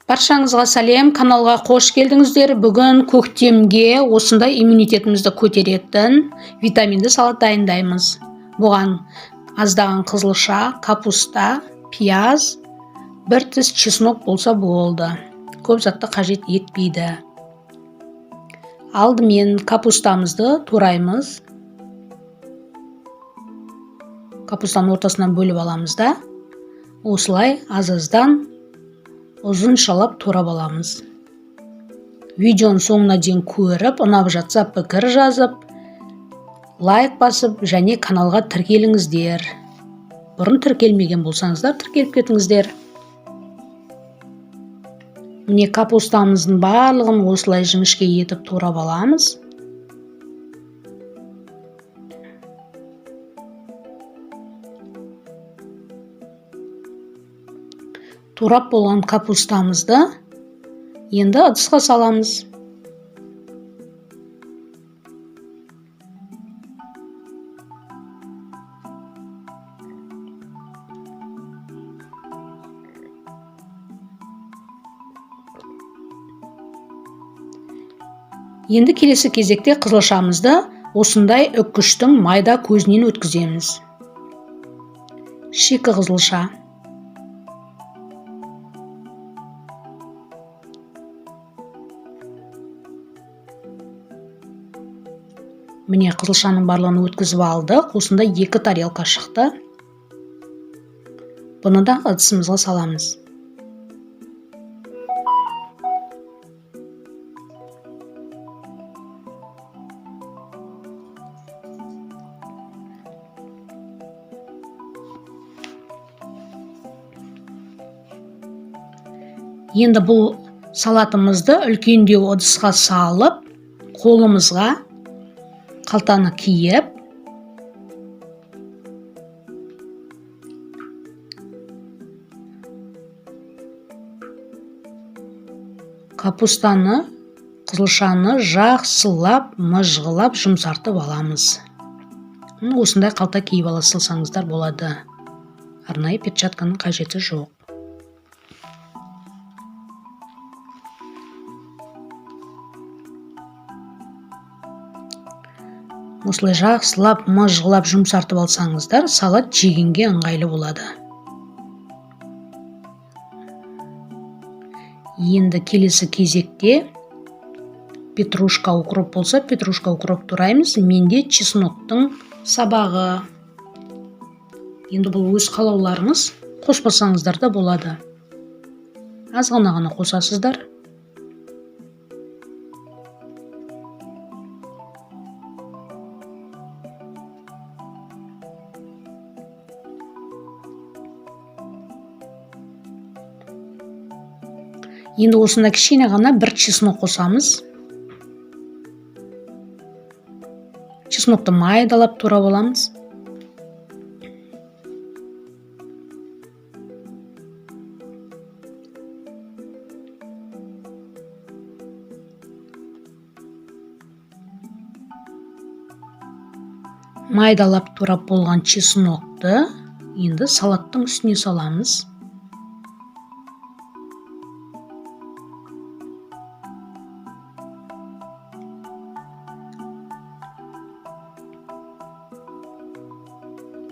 Баршаңызға сәлем, каналға қош келдіңіздер. Бүгін көктемге осындай иммунитетімізді көтеретін витаминді салат дайындаймыз. Бұған аздаған қызылша, капуста, пияз, бір тіс чеснок болса болды. Көп затты қажет етпейді. Алдымен капустамызды тураймыз. Капустаның ортасынан бөліп аламыз да, осылай аз-аздан ұзыншалап турап аламыз. Видеоның соңына дейін көріп, ұнап жатса пікір жазып, лайк басып және каналға тіркеліңіздер. Бұрын тіркелмеген болсаңыздар, тіркеліп кетіңіздер. Міне, капустамыздың барлығын осылай жіңішке етіп турап аламыз. Турап болған капустамызды енді ыдысқа саламыз. Енді келесі кезекте қызылшамызды осындай үккіштің майда көзінен өткіземіз. Шикі қызылша. Міне, қызылшаның барлығын өткізіп алдық. Осындай 2 тарелка шықты. Бұны да ыдысымызға саламыз. Енді бұл салатымызды үлкендеу ыдысқа салып, қолымызға қалтаны киіп, капустаны, қызылшаны жақсылап мыжғылап жұмсартып аламыз. Осындай қалта киіп ала салсаңыздар болады. Арнайы перчатканың қажеті жоқ. Осылай жақсылап мыжғылап жұмсартып алсаңыздар, салат жегенге ыңғайлы болады. Енді келесі кезекте петрушка, укроп болса, петрушка, укроп тураймыз. Менде чесноктың сабағы. Енді бұл өз қалауларыңыз, қоспасаңыздар да болады. Аз ғана ғана қосасыздар. Енді осында кішкене ғана бір чеснок қосамыз. Чеснокты майдалап турап аламыз. Майдалап турап болған чеснокты енді салаттың үстіне саламыз.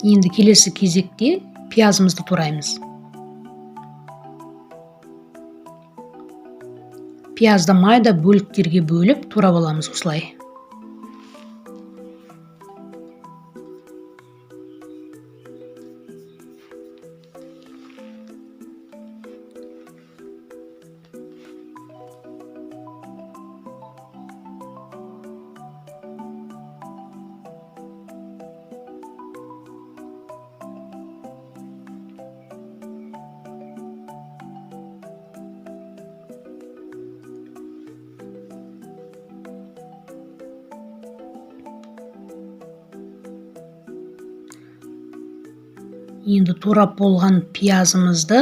Енді келесі кезекте пиязымызды тураймыз. Пиязды майда бөліктерге бөліп турап аламыз осылай. Енді турап болған пиязымызды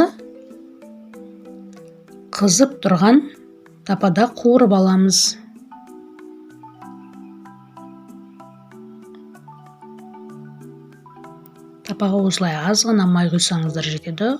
қызып тұрған тапада қуырып аламыз. Тапаға осылай аз ғана май құйсаңыздар жетеді.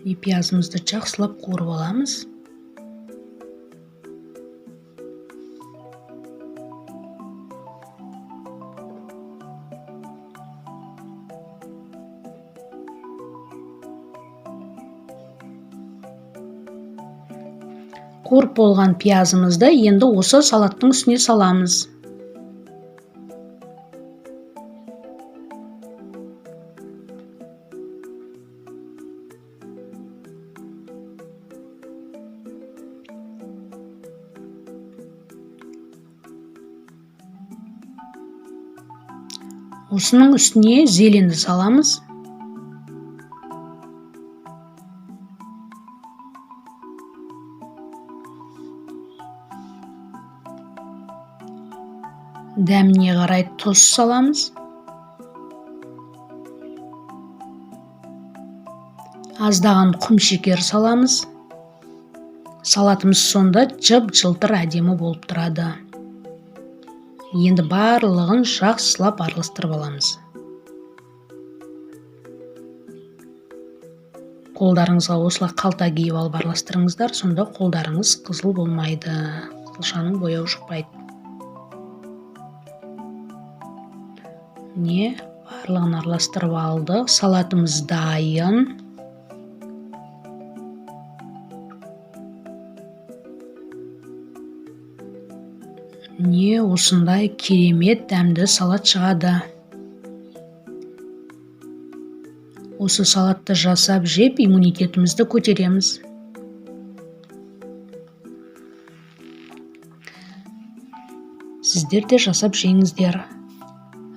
И пиязымызды жақсылап қуырып аламыз. Қуырып болған пиязымызды енді осы салаттың үстіне саламыз. Осының үстіне зеленді саламыз. Дәміне қарай тұз саламыз. Аздаған құмшекер саламыз. Салатымыз сонда жып-жылтыр әдемі болып тұрады. Енді барлығын жақсылап араластырып аламыз. Қолдарыңызға осылай қалта киіп алып араластырыңыздар, сонда қолдарыңыз қызыл болмайды, қызылшаның бояуы жұқпайды. Міне, барлығын араластырып алдық. Салатымыз дайын. Міне, осындай керемет дәмді салат шығады. Осы салатты жасап жеп, иммунитетімізді көтереміз. Сіздер де жасап жеңіздер.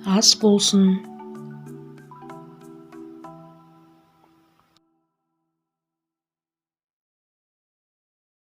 Ас болсын.